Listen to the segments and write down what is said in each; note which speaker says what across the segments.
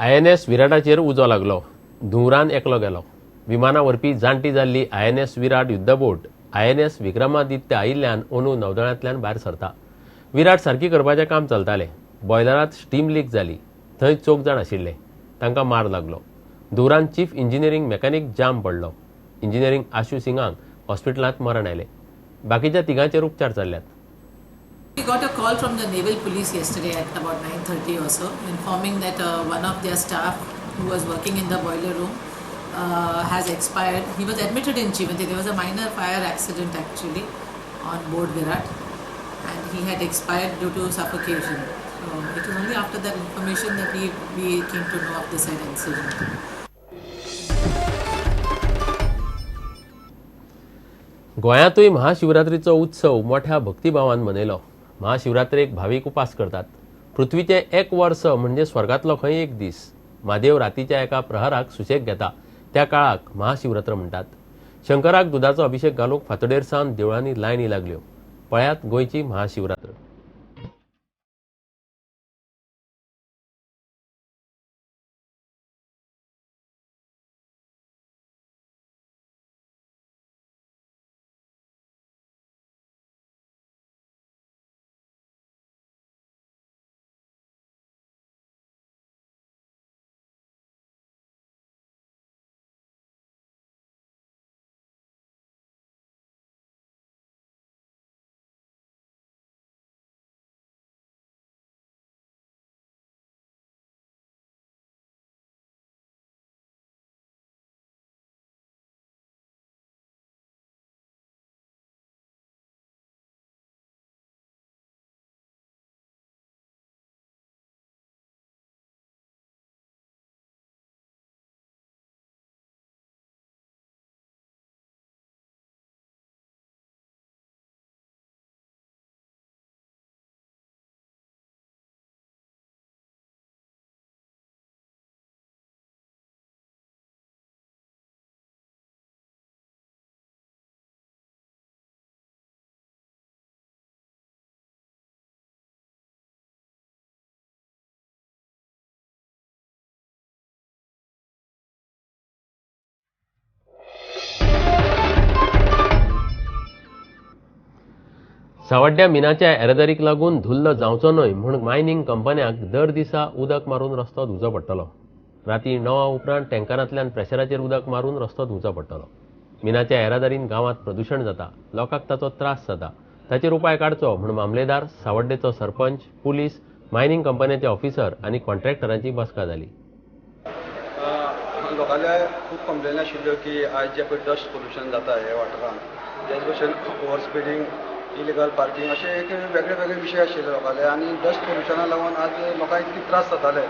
Speaker 1: INS विराटाचेर उजो लागलो. धुंवरान एकलो गेलो. विमानां व्हरपी जाणटी जाल्ली आयएनएस विराट युद्धबोट आयएनएस विक्रमादित्य आयिल्ल्यान अंदू नौदळांतल्यान भायर सरता. विराट सारकी करपाचें काम चलतालें. बॉयलरांत स्टीम लीक जाली. थंय 4 जाण आशिल्ले. तांकां मार लागलो. धुंवरान चीफ इंजिनियरींग मेकॅनिक जाम पडलो. इंजिनियरींग आशू सिंगाक हॉस्पिटलांत मरण आयलें. बाकीच्या तिगांचेर उपचार चल्ल्यात.
Speaker 2: We got a call from the Naval Police yesterday at about 9:30 or so, informing that one of their staff who was working in the boiler room has expired. He was admitted in Chivanti. There was a minor fire accident actually on board Virat, and he had expired due to suffocation. So it was only after that information that we came to know of this incident.
Speaker 1: गोंयांतूय महाशिवरात्रीचो उत्सव मोठ्या भक्तिभावान मनयलो. महाशिवरात्रेक भावीक उपास करतात. पृथ्वीचें एक वर्स म्हणजे स्वर्गांतलो खंय एक दीस. म्हादेव रातीच्या एका प्रहराक सुशेग घेता त्या काळाक महाशिवरात्र म्हणटात. शंकराक दुदाचो अभिशेक घालूंक फांतोडेर सावन देवळांनी लायनी लागल्यो. पळयात गोंयची महाशिवरात्र. सावड्ड्या मिनाच्या येरादारीक लागून धुल्ल जावचो न्हय म्हूण मायनींग कंपन्यांक दर दिसा उदक मारून रस्तो धुवचो पडटलो. राती 9 उपरांत टँकरांतल्यान प्रेशराचेर उदक मारून रस्तो धुवचो पडटलो. मिनाच्या येरादारीन गांवांत प्रदुशण जाता, लोकांक ताचो त्रास जाता. ताचेर उपाय काडचो म्हूण मामलेदार, सावड्डेचो सरपंच, पुलीस, मायनींग कंपन्याचे ऑफिसर आनी कॉन्ट्रॅक्टरांची बसका जाली.
Speaker 3: लोकांल्या खूब कंप्लेन आशिल्ल्यो की आयज जे पळय डस्ट पोल्युशन जाता हे वाठारांत, त्याच भशेन ओवर स्पिडींग, इलिगल पार्किंग अशे एक वेगळे वेगळे विशय आशिल्ले लोकांले. आनी डस्ट पोल्युशना लागून आज लोकांक इतके त्रास जाताले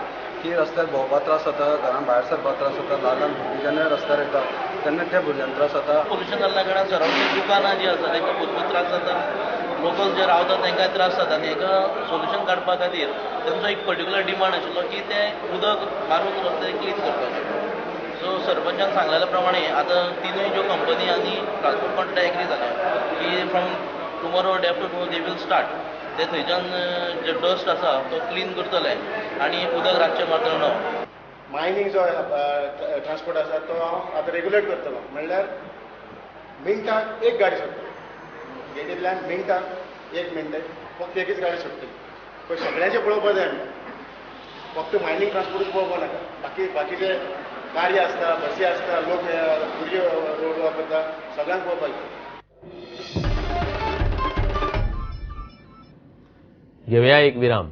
Speaker 3: की रस्त्यार भोंवपाक त्रास जाता, घरान भायर सरपाक त्रास जाता. ल्हान ल्हान भुरगीं जेन्ना रस्त्यार येता तेन्ना त्या भुरग्यांक त्रास जाता.
Speaker 4: पोल्युशन जाल्ल्या कारणान सरावंडींग दुकानां जीं आसा तांकां भरपूर त्रास जाता, लोकल जे रावता तांकांय त्रास जाता. आनी हाका सोल्युशन काडपा खातीर तांचो एक पर्टिक्युलर डिमांड आशिल्लो की तें उदक मारून रस्ते क्लीन करपाचें. सो सरपंचान सांगलेल्या प्रमाणे आतां तिनूय ज्यो कंपनी आनी ट्रान्सपोर्ट कॉन्ट्रॅक्ट एग्री जाले की from tomorrow day after tomorrow they will start. ते थंयच्यान जे डस्ट आसा तो क्लीन करतले आनी उदक रातचें मारतले. णव
Speaker 5: मायनींग जो ट्रान्सपोर्ट आसा तो हांव आतां रेगुलेट करतलो. म्हणल्यार मिनटाक एक गाडी सोडटलो, गेटींतल्यान मिनटाक एक मिनट फक्त एकच गाडी सोडटली. पळय सगळ्यांचें पळोवपाक जाय, फक्त मायनींग ट्रान्सपोर्टूच पळोवपाक नाका. बाकी बाकीचे गाडी आसता, बसी आसता, लोक भुरगे रोड वापरता, सगळ्यांक पळोवपाक जाय.
Speaker 1: घेवया एक विराम.